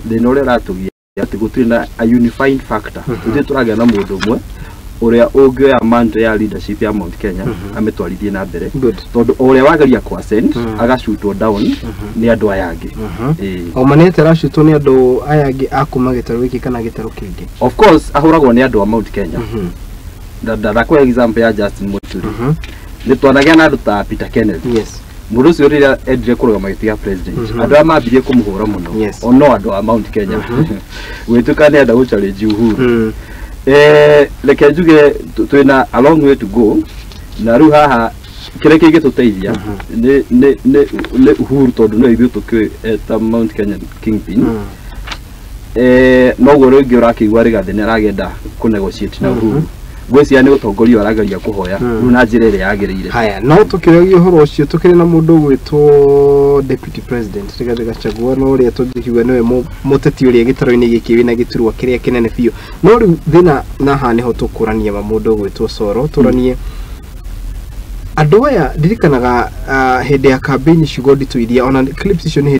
Thĩna ũrĩa ũratũgia atĩ gũtirĩ na a unifying factor. Tũtirĩ tũragĩa na mũndũ ũmwe ũrĩa ũngĩoya mantle ya leadership ya Mount Kenya amĩtwarithie na mbere, tondũ o ũrĩa wageria ku ascend agacutwo down nĩ andũ aya angĩ. Ĩĩ. O manete aracutwo nĩ andũ aya angĩ a kuma gĩtarũ gĩkĩ kana gĩtarũ kĩngĩ? Of course ahũragwo nĩ andũ a Mount Kenya. Ndakũhe example ya Justin Muturi. Nĩ twanagĩa na andũ ta Peter Kenneth. Mũndũ ũcio rĩrĩa endire kũrũgama gĩtĩ gĩa president, andũ arĩa mambirie kũmũhũra mũno o no andũ a Mount Kenya, gwĩtuĩka nĩ enda gũ challenge Uhuru. Reke njuge twĩna a long way to go, na rĩu haha kĩrĩa kĩngĩtũteithia nĩ Uhuru, tondũ no ithuĩ tũkĩũĩ ta Mount Kenya kingpin. Noguo rĩngĩ ũrakĩigua Rigathĩ nĩ aragenda kũ negotiate na Uhuru. Ngwĩciria nĩ ũtongoria arageria kũhoya rĩu na njĩra ĩrĩa yagĩrĩire. Haya, no tũkĩragia ũhoro ũcio, tũkĩrĩ na mũndũ ũgwĩtwo Deputy President Rigathĩ Gachagua, no ũrĩa tũngĩkiuga nĩwe mũteti ũrĩa gĩtarũ-inĩ gĩkĩ wĩna gĩturwa kĩrĩa kĩnene biũ. No rĩu thĩna na haha nĩho tũkũrania ma mũndũ ũgwĩtwo Soro, tũranie andũ aya. Ndirikanaga hĩndĩ ya campaign ciugo nditũ iria ona clips icio nĩ